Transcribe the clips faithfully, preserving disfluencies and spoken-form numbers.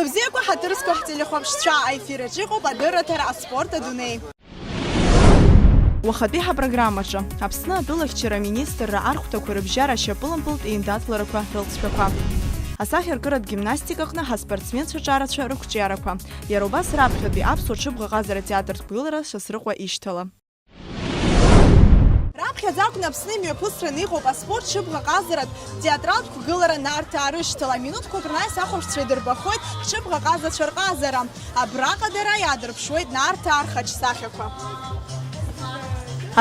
Бзиақәа, ҳаҭыр зқәу ҳтелехәаԥшцәа, аефир аҿы иҟоуп адырраҭара «Аспорт адунеи». Уахатәи ҳапрограммаҿы Аԥсны атәылахьчара аминистрра архәҭақәа рыбжьара ашьапылампылтә еиндаҭларақәа рылҵшәақәа. Асахьаркыратә гимнастика аҟны ҳаспортсменцәа ҿарацәа рықәҿиарақәа. Иара убас раԥхьатәи аԥсуа ҽыбӷаҟазара театртә гәылара Сасрыҟәа ишьҭала. Раԥхьаӡа акәны Аԥсны имҩаԥысраны иҟоуп аспорт ҽыбӷаҟазаратә театралтә қәгылара Нарҭаа рышьҭала. Минуҭқәак рнаҩс ахәаԥшцәа идырбахоит ҳҽыбӷаҟазацәа рҟазара. Абраҟа дара иаадырԥшуеит Нарҭаа рхаҿсахьақәа.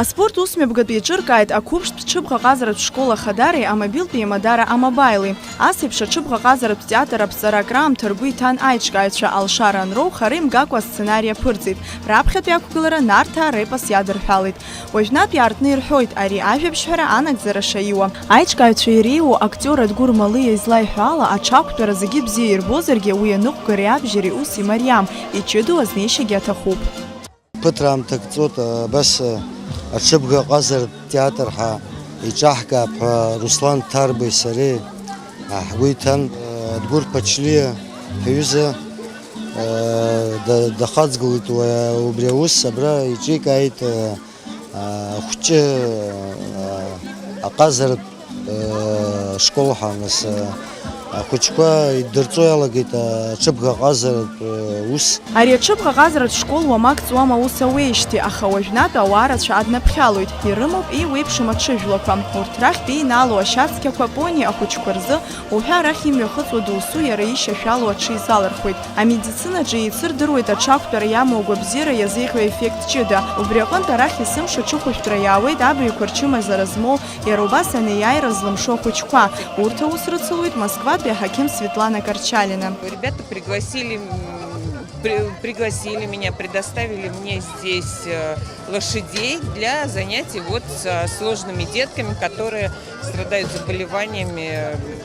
Аспорт усмҩаԥгатә еиҿыркааит ақәыԥштә ҽыбӷаҟазаратә школ Ахадареи амобилтә еимадара Амобаили. Ас еиԥш аҽыбӷаҟазаратә театр аԥҵара акраамҭа ргәы иҭан аиҿкааҩцәа, алшара анроу, хара имгакәа асценари аԥырҵеит. Раԥхьатәи ақәгылара Нарҭаа репос иадырҳәалеит. Уажәнатә иаартны ирҳәоит ари ажәабжьҳәара анагӡара шаиуа. Аиҿкааҩцәа иреиуоу актиор Адгәыр Малиа излаиҳәо ала, аҽақәтәара зегьы бзиа ирбозаргьы, уи аныҟәгареи абжьареи ус имариам, иҷыдоу азнеишьагьы аҭахуп. Ԥыҭраамҭак ҵуеит, абас аҽыбӷаҟазаратә театр ҳәа иҿаҳкаап ҳәа Руслан Ҭарбеи сареи ҳгәы иҭан. Адгәыр Ԥачлиа ҳҩыза да-, дахаҵгылеит уа-, убри аус, абра иҿикааит. Ахәҷы, аҟазаратә школ ҳәа, нас, ахәыҷқәа идырҵо иалагеит аҽыбӷаҟазаратә ус. Ари аҽыбӷаҟазаратә школ уамак ҵуам аус ауеижьҭеи, аха уажәнатә ауаа рацәа аднаԥхьалоит, ирымоуп еиуеиԥшым аҽыжәлақәа. Урҭ рахьтә еинаало ашьацқьақәа пони ахәыҷқәа рзы уҳәа арахь имҩахыҵуа досу иара ишьашәало аҽы изалырхуеит. Амедицинаҿы еицырдыруеит аҽақәтәара иамоу агәабзиара иазеиӷьу еффект ҷыда. Убри аҟынтә арахь есымша аҽыхәышәтәра иаауеит абаҩқәа рчымазара змоу, иара убас анеиааира злымшо ахәыҷқәа. Урҭ аус рыцылуеит Москватәи аҳақьым Светлана Карчалина. Ребята пригласили, м, при-, пригласили меня, предоставили мне здесь, э, лошадей для занятий вот со сложными детками, которые страдают заболеваниями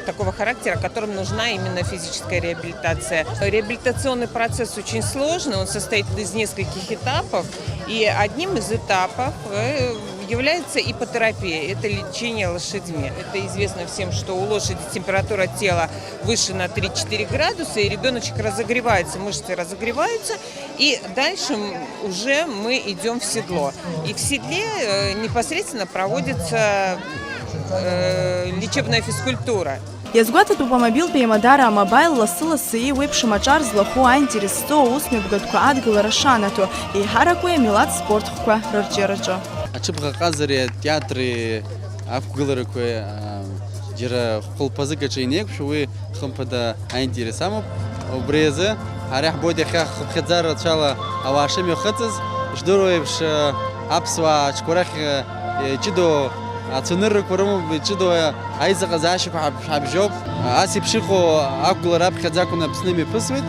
такого характера, которым нужна именно физическая реабилитация. Реабилитационный процесс очень сложный, он состоит из нескольких этапов, и одним из этапов, э, является иппотерапия, это лечение лошадьми. Это известно всем, что у лошади температура тела выше на три-четыре градуса, и ребеночек разогревается, мышцы разогреваются, и дальше м-, уже мы идём в седло. И в седле, э, непосредственно проводится, э, лечебная физкультура. Иазгәаҭатәуп амобилтә еимадара Амобаил лассы-лассы еиуеиԥшым аҿар злахәу, аинтерес зҵоу аусмҩаԥгатәқәа адгылара шанаҭо, еиҳарак уи амилаҭ спорт хкқәа рырҿиараҿы. Аҽыбӷаҟазареи атеатри ақәгыларақәеи, аа, џьара хәылԥазык аҿы инеиқәшәо, уи хымԥада аинтерес амоуп. Убри азы ҳара иаҳбоит иахьа хыԥхьаӡара рацәала ауаа шымҩахыҵыз. Ишдыру еиԥш, аԥсуаа аҽқәа рахь, ҷыдоу ацәаныррақәа рымоуп, ҷыдоу аизыҟазаашьақәа ҳаб-, ҳабжьоуп. Ас еиԥш иҟоу ақәгылара аԥхьаӡа акәын Аԥсны имҩаԥысуеит.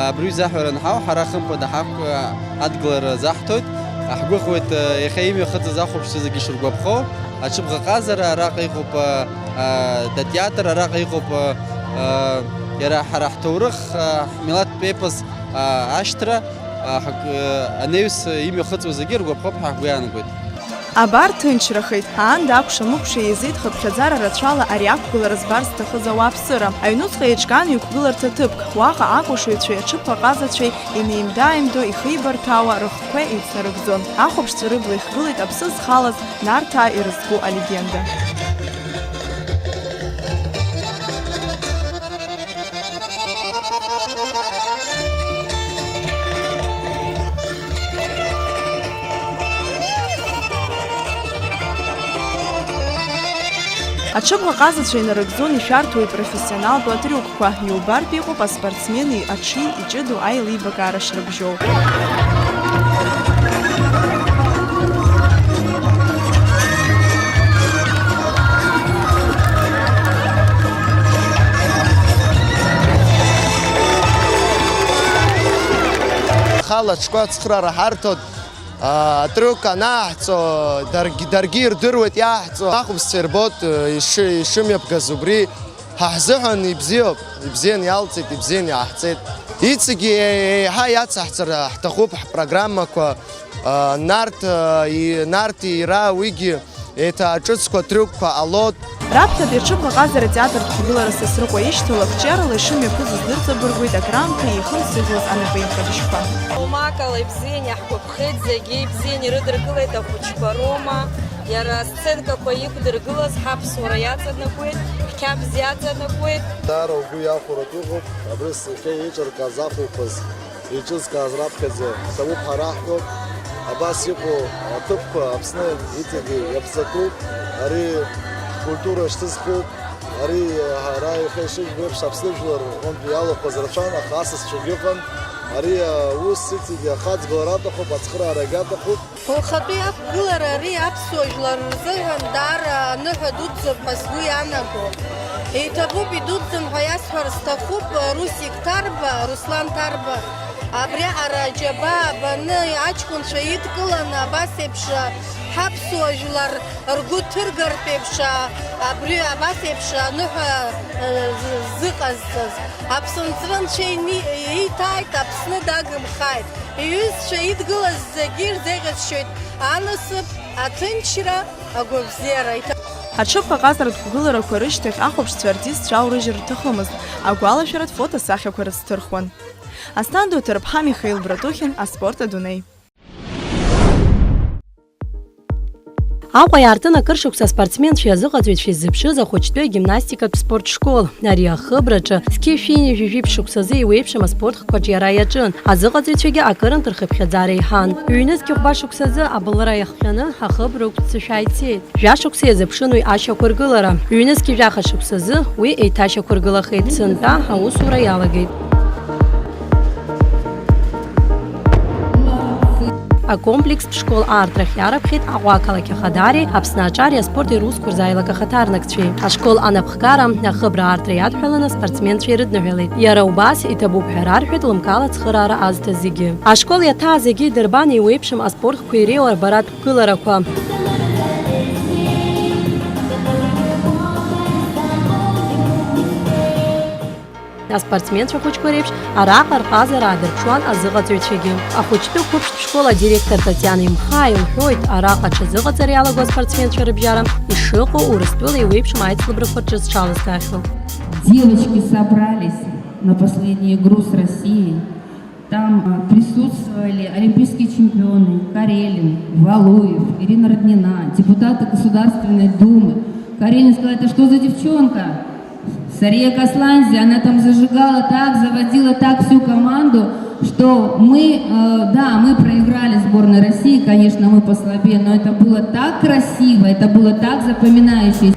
Абри аҩыза аҳәара анҳау, ҳара хымԥада ҳақә-, адгылара заҳҭоит. Ҳгәыӷуеит, иахьа имҩахыҵыз ахәаԥшцәа зегьы ишыргәаԥхо. Аҽыбӷаҟазара араҟа иҟоуп, а, а, атеатр араҟа иҟоуп, а, а, иара ҳара ҳҭоурых, а, ҳмилаҭтә епос, а, ашьҭра, а, ҳак-, а, анаҩс имҩахыҵуа зегьы иргәаԥхоуп ҳәа ҳгәы иаанагоит. Абар ҭынчрахеит, аанда акәша-мыкәша еизеит хыԥхьаӡара рацәала ари ақәгылара збар зҭахыз ауааԥсыра. Аҩнуҵҟа еиҿкаан ҩықәгыларҭа ҭыԥк, уаҟа акәашаҩцәеи аҽыбӷаҟазацәеи инеимда-ааимдо ихеибарҭәаауа рыхқәа еицнарыгӡон. Ахәаԥшцәа рыбла ихгылеит аԥсы зхалаз Нарҭаа ирызку алегенда. Аҽыбӷаҟазацәа инарыгӡон ишәарҭоу ипрофессионалтәу атрюкқәа, иубартә иҟоуп аспортсмени аҽи иҷыдоу аилибакаара шрыбжьоу. Хала аҽқәа ацхыраара ҳарҭоит. Атрюк анаҳҵо, даргь-, даргьы ирдыруеит иаҳҵо. Ахәаԥшцәа ирбоит, иши-, ишымҩаԥгаз убри. Ҳа ҳзыҳәан ибзиоуп, ибзианы иалҵит, ибзианы иааҳҵеит. Иҵегьы еиҳа иацаҳҵар ҳҭахуп ҳпрограммақәа, а, Нарҭ, а, и-, Нарҭ иира, уигьы, Еиҭа аҿыцқәа, атрюкқәа ҟалоит. Раԥхьатәи аҽыбӷаҟазара атеатртә қәгылара Сасрыҟәа ишьҭала, ақәҿиарала ишымҩаԥысыз дырҵабыргуеит акраамҭа ихымсыжьлоз анапеинҟьабжьқәа. Умакала ибзиан иаҳгәаԥхеит, зегьы ибзиан ирыдыркылеит ахәыҷқәа роума, иара асценкақәа иқәдыргылаз ҳаԥсуара иаҵанакуеит, ҳқьабз иаҵанакуеит. Даара угәы иахәаратәы ыҟоуп, абри сахьа еиҿыркааз ахәылԥаз. Еиҿызкааз раԥхьаӡа иҭабуп ҳәа раҳҳәоит. Абас иҟоу аҭыԥқәа Аԥсны иҵегьы иаԥҵатәуп. Ари ҳкультура шьҭызхуп. Ари ҳара иахьа ишыжәбо еиԥш Аԥсны жәлар рҟынтә иалахәыз рацәан, аха асасцәагьы ыҟан. Ари аус иҵегьы ахаҵгылара аҭахуп, ацхыраарагьы аҭахуп. Уахатәи ақәгылара ари аԥсуа жәлар рзыҳәан даара аныҳәа дуӡӡоуп ҳәа сгәы ианаго. Еиҭабуп идуӡӡан ҳәа иасҳәар сҭахуп, Русик Ҭарба, Руслан Ҭарба. Абриаҟара аџьабаа баны аҷкәынцәа идкыланы абас еиԥш ҳаԥсуа жәлар ргәы ҭыргартә еиԥш, абри абас еиԥш аныҳәа, э, з-, зыҟазҵаз. Аԥсынҵры Анцәа ини-, ииҭааит, Аԥсны дагымхааит. Иҩызцәа идгылаз зегьы ирзеиӷьасшьоит анасыԥ, аҭынчра, агәабзиара. Аҽыбӷаҟазаратә қәгыларақәа рышьҭахь ахәаԥшцәа артистцәа аурыжьыр рҭахымызт, агәалашәаратә фотосахьақәа рызҭырхуан. Асҭанда Уҭарԥҳа, Михаил Братухин, аспорт адунеи. Аҟәа иаартын акыр шықәса аспортсменцәеи азыҟаҵаҩцәеи ззыԥшыз ахәыҷтәы агимнастикатә спорт школ. Ари ахыбраҿы зқьи шәини жәаҩа шықәсазы еиуеиԥшым аспорт хкқәа аҿиара иаҿын. Азыҟаҵаҩцәагьы акырынтә рхыԥхьаӡара иҳан. Ҩнызқь хәба шықәсазы абылра иахҟьаны ахыбра ықәццышәаа ицеит. Жәа шықәса иазыԥшын уи ашьақәыргылара. Ҩнызқь жәаха шықәсазы уи еиҭашьақәыргылахеит, сынтәа аусура иалагеит. Акомплекстә школ аартрахь иарыԥхьеит Аҟәа ақалақь Ахадареи Аԥсны аҿари аспорти русқәа рзы аилак ахаҭарнакцәеи. Ашкол анапхгара ахыбра аартра иадҳәаланы аспортсменцәа ирыдныҳәалеит. Иара убас иҭабуп ҳәа рарҳәеит лымкаала ацхыраара азҭаз зегьы. Ашкол иаҭаа зегьы идырбан еиуеиԥшым аспорт хқәа иреиуа арбаратә қәгыларақәа. Аспортсменцәа хәыҷқәа реиԥш араҟа рҟазара аадырԥшуан азыҟаҵаҩцәагьы. Ахәыҷтәы қәыԥштә школ адиректор Татиана Имхаа илҳәоит, араҟа аҽазыҟаҵара иалаго аспортсменцәа рыбжьара ишыҟоу Урыстәыла еиуеиԥшым аицлабрақәа рҿы зҽалызгахьоу. Девочки собрались на последнюю игру с Россией. Там, а, присутствовали олимпийские чемпионы Карелин, Валуев, Ирина Роднина, депутаты Государственной Думы. Карелин сказал: «Это что за девчонка?» Сария Касланзи, она там зажигала так, заводила так всю команду, что мы, э, да, мы проиграли сборной России, конечно, мы послабее, но это было так красиво, это было так запоминающееся.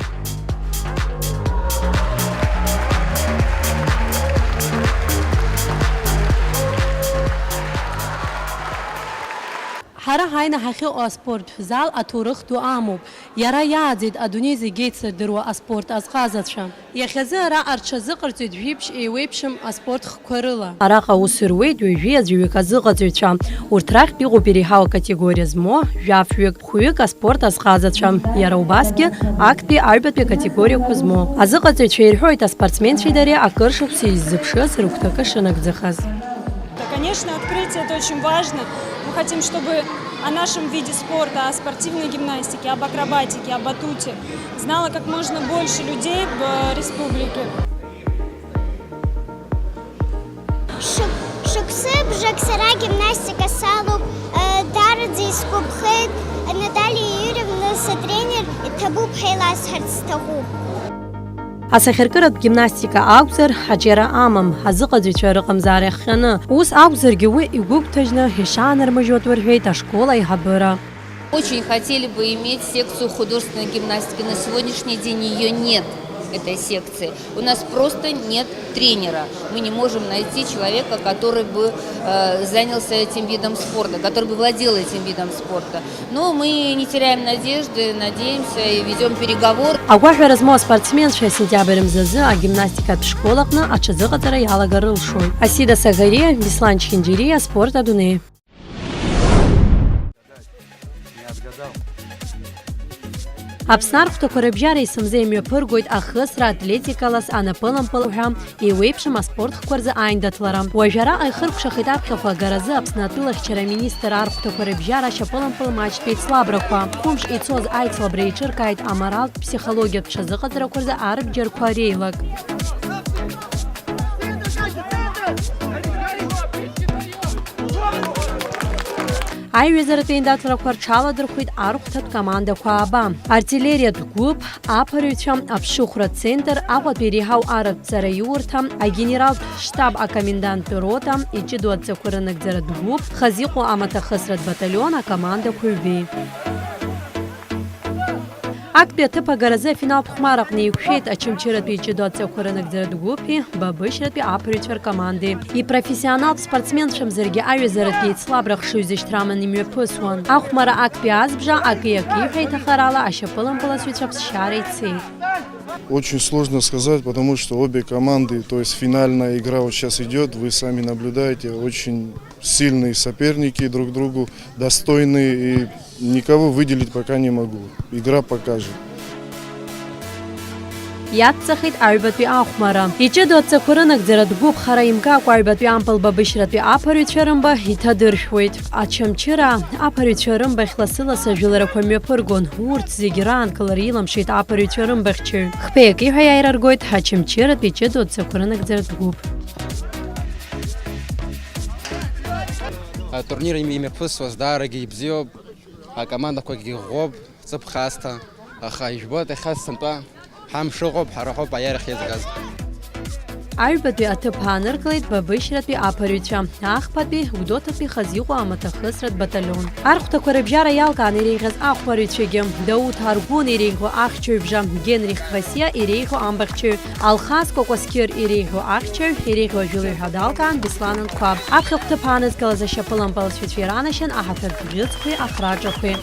Ҳара ҳаины ҳахьыҟоу аспорт зал аҭоурых ду амоуп. Иара иааӡеит адунеи зегь еицырдыруа аспорт азҟазацәа. Иахьазы араҟа рҽазыҟарҵеит жәиԥшь еиуеиԥшым аспорт хкқәа рыла. Араҟа аус руеит ҩажәи аӡәҩык азыҟаҵаҩцәа. Урҭ рахьтә иҟоуп иреиҳау акатегориа змоу жәаф-ҩык, хәҩык аспорт азҟазацәа, иара убасгьы актәи аҩбатәи акатегориақәа змоу. Азыҟаҵаҩцәа ирҳәоит аспортсменцәеи дареи акыр шықәса иззыԥшыз рыгәҭакы шынагӡахаз. Да, конечно, открытие — это очень важно. Мы хотим, чтобы о нашем виде спорта, о спортивной гимнастике, об акробатике, о батуте знало как можно больше людей в, э, республике. Шықә-, шықәсыбжак сара гимнастика салоуп, э, даараӡа исгәаԥхеит, Наталиа Юрьевна сытренер, иҭабуп ҳәа иласҳәарц сҭахуп. Асахьаркыратә гимнастика акәзар, аҿиара амам, азыҟаҵаҩцәа рыҟамзаара иахҟьаны. Ус акәзаргьы, уи игәыгәҭажьны ишаанармыжьуа атәы рҳәеит ашкол аиҳабыра. Очень хотели бы иметь секцию художественной гимнастики. На сегодняшний день её нет, этой секции. У нас просто нет тренера. Мы не можем найти человека, который бы, э, занялся этим видом спорта, который бы владел этим видом спорта. Но мы не теряем надежды, надеемся и ведём переговоры. Агәаҳәара змоу аспортсменцәа асентиабр мзазы агимнастикатә школ аҟны аҽазыҟаҵара иалагар рылшоит. Асида Сагариа, Беслан Чхинджириа, Аспорт адунеи. Не отгадал. Аԥсны архәҭақәа рыбжьара есымза имҩаԥыргоит ахысра, атлетикалас, анапылампыл ҳәа еиуеиԥшым аспорт хкқәа рзы аиндаҭлара. Уажә араҟа ихыркәшахеит аԥхьахә агаразы Аԥсны атәылахьчара аминистр архәҭақәа рыбжьара ашьапылампыл маҷтә еицлабрақәа. Хәымш ицоз аицлабра еиҿыркааит аморалтә, ԥсихологиатә ҽазыҟаҵарақәа рзы арбџьарқәа реилак. Аиҩызаратә еиндаҭларақәа рҽаладырхәит архәҭатә командақәа ааба, артиллериатә гәыԥ, аԥырҩцәа, аԥшыхәра центр, Аҟәатәи иреиҳау арратә ҵараиурҭа, агенералтә штаб акоменданттә рота, иҷыдоу адҵақәа рынагӡаратә гәыԥ, хазы иҟоу амаҭахысратә баталион акомандақәа ҩбеи. Актәи аҭыԥ агаразы афиналтә хәмараҟны еиқәшәеит Очамчыратәи иҷыдоу адҵақәа рынагӡаратә гәыԥи Бабышьратәи аԥырҩцәа ркомандеи. Ипрофессионалтә спортсменцәамзаргьы аҩызаратәи еицлабра хшыҩзышьҭра аманы имҩаԥысуан. Ахәмара актәи азбжа акы-акы ҳәа иҭахарала ашьапылампыласҩцәа ԥсшьара ицеит. Очень сложно сказать, потому что обе команды, то есть финальная игра вот сейчас идёт, вы сами наблюдаете, очень сильные соперники, друг другу достойные, и никого выделить пока не могу. Игра покажет. Иаццахеит аҩбатәи ахәмара. Иҷыдоу адҵақәа рынагӡаратә гәыԥ хара имгакәа аҩбатәи ампыл Бабышьратәи аԥырҩцәа рымба иҭадыршәуеит. Очамчыра аԥырҩцәа рымбахь лассы-лассы ажәыларақәа мҩаԥыргон. Урҭ зегь раанкылара иламшеит аԥырҩцәа рымбахьчаҩ. Хԥеи акы ҳәа иааира ргоит Очамчыратәи иҷыдоу адҵақәа рынагӡаратә гәыԥ. Атурнир имҩаԥысуаз даарагьы ибзиоуп, акомандақәагьы ӷәӷәоуп, ҵыԥх аасҭа, аха ижәбоит иахьа сынтәа ҳамш ыҟоуп, ҳара ҳауп аиааира ахьеизгаз. Аҩбатәи аҭыԥ ааныркылеит Бабышьратәи аԥырҩцәа, ахԥатәи Гәдоуҭатәи хазы иҟоу амаҭахысратә баталион. Архәҭақәа рыбжьара иалкааны иреиӷьыз ахәмарыҩцәагьы, Дауҭ Аргәын иреиӷьу ахьчаҩбжа, Генрих Квасиа иреиӷьу амбахьчаҩ, Алхас Кәакәасқьыр иреиӷьу ахьчаҩ, иреиӷьу ажәылаҩ ҳәа далкаан Беслан Анқәаб. Аԥхьахә ҭыԥ аанызкылаз ашьапылампыласҩцәа иранашьан аҳаҭыртә бӷьыцқәеи ахраҿақәеи.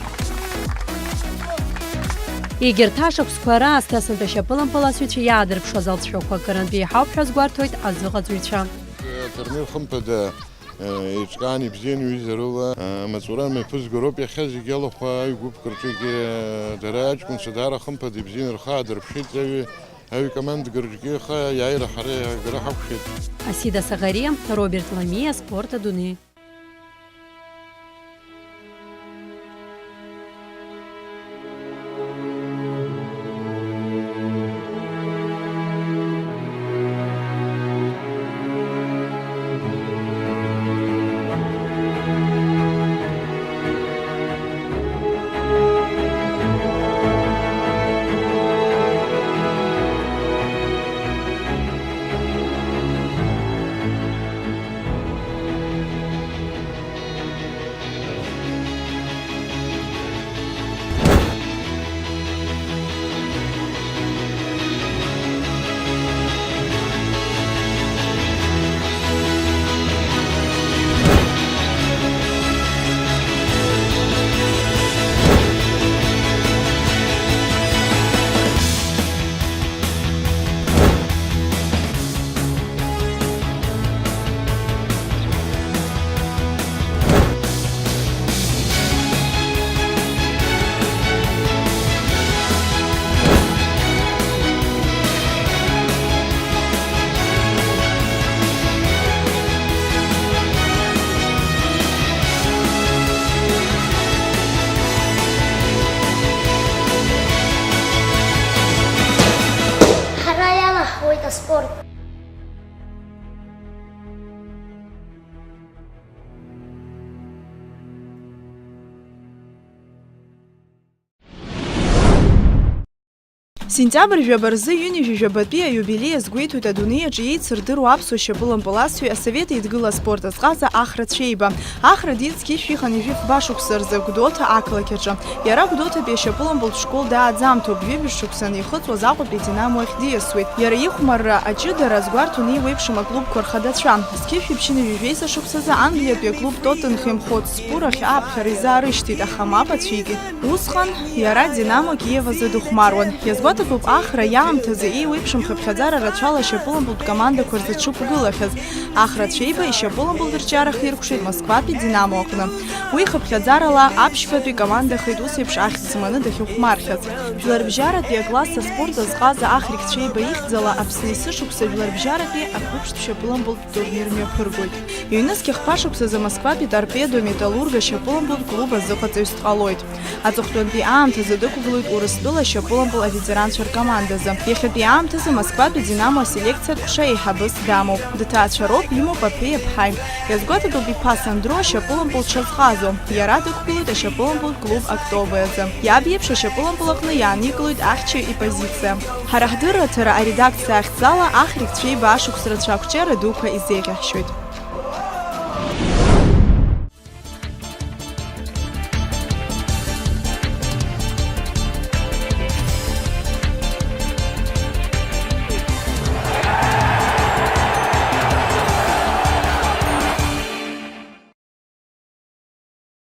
Егьырҭ ашықәсқәа раасҭа сынтәа ашьапылампыласҩцәа иаадырԥшуаз алҵшәақәа акырынтә еиҳауп ҳәа азгәарҭоит азыҟаҵаҩцәа. Атурнир хымԥада, э, еиҿкаан ибзиан ҩыза рыла. Э, амаҵура мҩаԥызгароуп иахьа зегь алахәқәа аҩ-гәыԥк рҿгьы, э, дара аҷкәынцәа даара хымԥада ибзиан рхы аадырԥшит, аҩ-, аҩ-командак рҿгьы аха иааира ҳара иаагара ҳақәшәеит. Асида Саӷариа, Роберт Ламиа, Спорт адунеи. Ҳара иалаҳхуеит аспорт. Сентиабр жәаба рзы ҩынҩажәи жәабатәи аиубилеи азгәеиҭоит адунеи аҿы еицырдыруа аԥсуа шьапылампыласҩы, Асовет Еидгыла аспорт азҟаза Ахра Цәеиба. Ахра диит зқьышә ихынҩажәи фба шықәса рзы Гәдоуҭа ақалақь аҿы. Иара Гәдоуҭатәи ашьапылампылтә школ дааӡамҭоуп, жәибжь шықәса анихыҵуаз Аҟәатәи Динамо ахь диасуеит. Иара ихәмарра аҷыдара азгәарҭон еиуеиԥшым аклубқәа рхадацәа. Зқьышә ԥшьынҩажәи жәеиза шықәсазы Англиатәи аклуб Тоттенхем Хотспур ахь ааԥхьара изаарышьҭит, аха мап ацәикит. Усҟан иара Динамо Киев азы дыхәмаруан. Иазгәаҭ- Ахра иаамҭазы еиуеиԥшым хыԥхьаӡара рацәала ашьапылампылтә командақәа рзы дшықәгылахьаз. Ахра Цәеиба ишьапылампылтә рҿиара хиркәшеит Москватәи Динамо аҟны. Уи хыԥхьаӡарала аԥшьбатәи командахеит ус еиԥш ахьӡ зманы дахьыхәмархьаз. Жәларбжьаратәи акласс аспорт азҟаза Ахрик Цәеиба ихьӡала Аԥсны есышықәса жәларбжьаратәи ақәыԥштә шьапылампылтә турнир мҩаԥыргоит. Ҩнызқь хԥа шықәсазы Москватәи Торпедо Металлург ашьапылампылтә клуб азыҟаҵаҩыс дҟалоит. Аҵыхәтәантәи аамҭазы дықәгылоит Урыстәыла ашьапылампыл аветеранцәа ркомандазы. Иахьатәи аамҭазы Москватәи Динамо аселекциатә ҟәша еиҳабыс дамоуп. Дҭаацәа роуп, имоуп аԥеи аԥҳаи. Иазгәаҭатәуп иԥа Сандро ашьапылампыл дшазҟазо. Иара дықәгылоит ашьапылампыл клуб Актобе азы. Иаб иеиԥш ашьапылампыл аҟны иааникылоит ахьчаҩ ипозициа. Ҳара ҳдырраҭара аредакциа ахьӡала Ахрик Цәеиба ашықәс рацәа ақәҿиара дуқәа изеиӷьаҳшьоит.